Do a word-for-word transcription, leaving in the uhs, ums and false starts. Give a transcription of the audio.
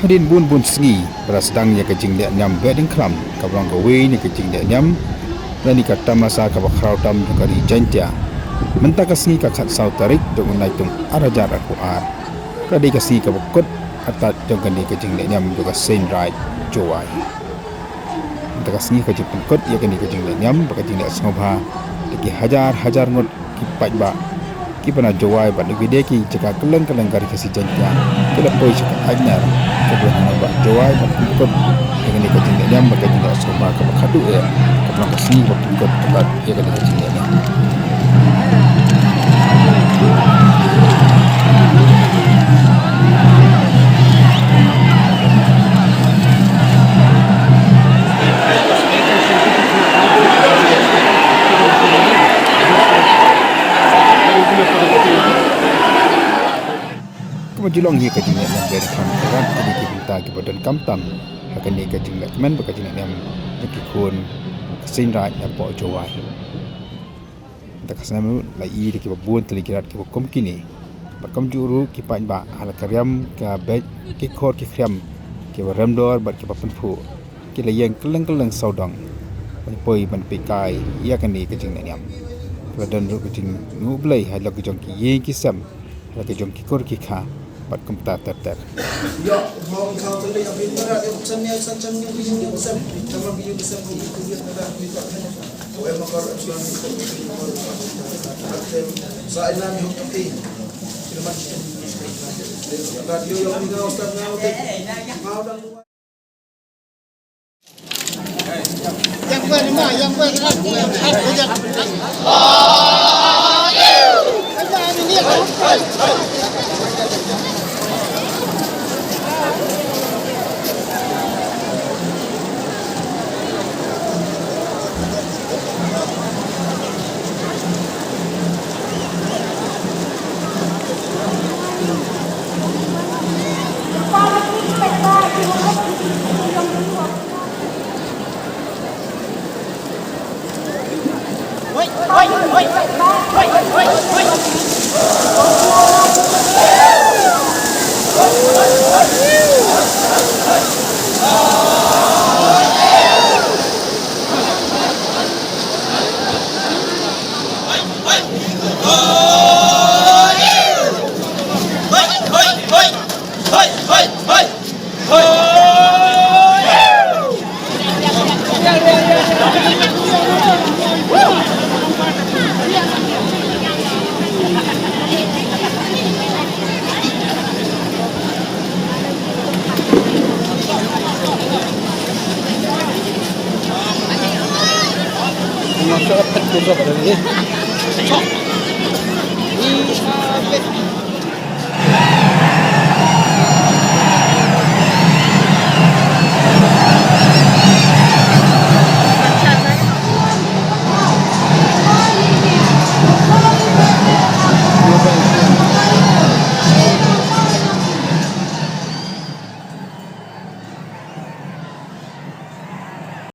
Hadien bun bun sngi ba la sdang ïa ka jingleh niam Behdeinkhlam, kaba long kawei na ki jingleh niam lane ka tamasa kaba khraw tam jong ka ri Jaintia. Mynta ka sngi ka khatsaw tarik jong u Naitung ar hajar arphew ar, ka dei ka sngi kaba kut artat jong kane ka jingleh niam jong ka Seiñ Raij Jowai. Mynta ka sngi ka jingpynkut ïa kane ka jingleh niam bad ka jingleh sngewbha da ki hajar hajar ngut ki paidbah kiba na Jowai bad lywid de ki jaka kylleng kylleng ka ri Khasi Jaiñtia ki la poi sha ka Aitner kaba long ha nongbah Jowai ban pynkut ïa kane ka jingleh niam bad ka jingleh sngewbha kaba khadduh eh, kaba long ka sngi ba pynkut artat ïa kane ka jingleh niam. Kaba ju long hi ka jingleh niam Behdeinkhlam, ka rat ka dei ki bynta kiba donkam tam ha kane ka jingleh kmen bad ka jingleh niam jong ki khun ka Seiñ Raij napoh Jowai. Mynta ka snem ruh la ïohi da kiba bun tylli ki rat kiba kum kine. Bad kumjuh ruh ki paidbah ha la ka riam ka beit, ki khor ki khriam, kiba rem dor bad kiba pynphuh, ki la ïeng kylleng kylleng sawdong ban poi ban peit kai ïa kane ka jingleh niam. Ka la don ruh ka jingïoh Blei ha la ka jong ki ïing ki sem, ha la ka jong ki kur ki kha bad kumta ter ter.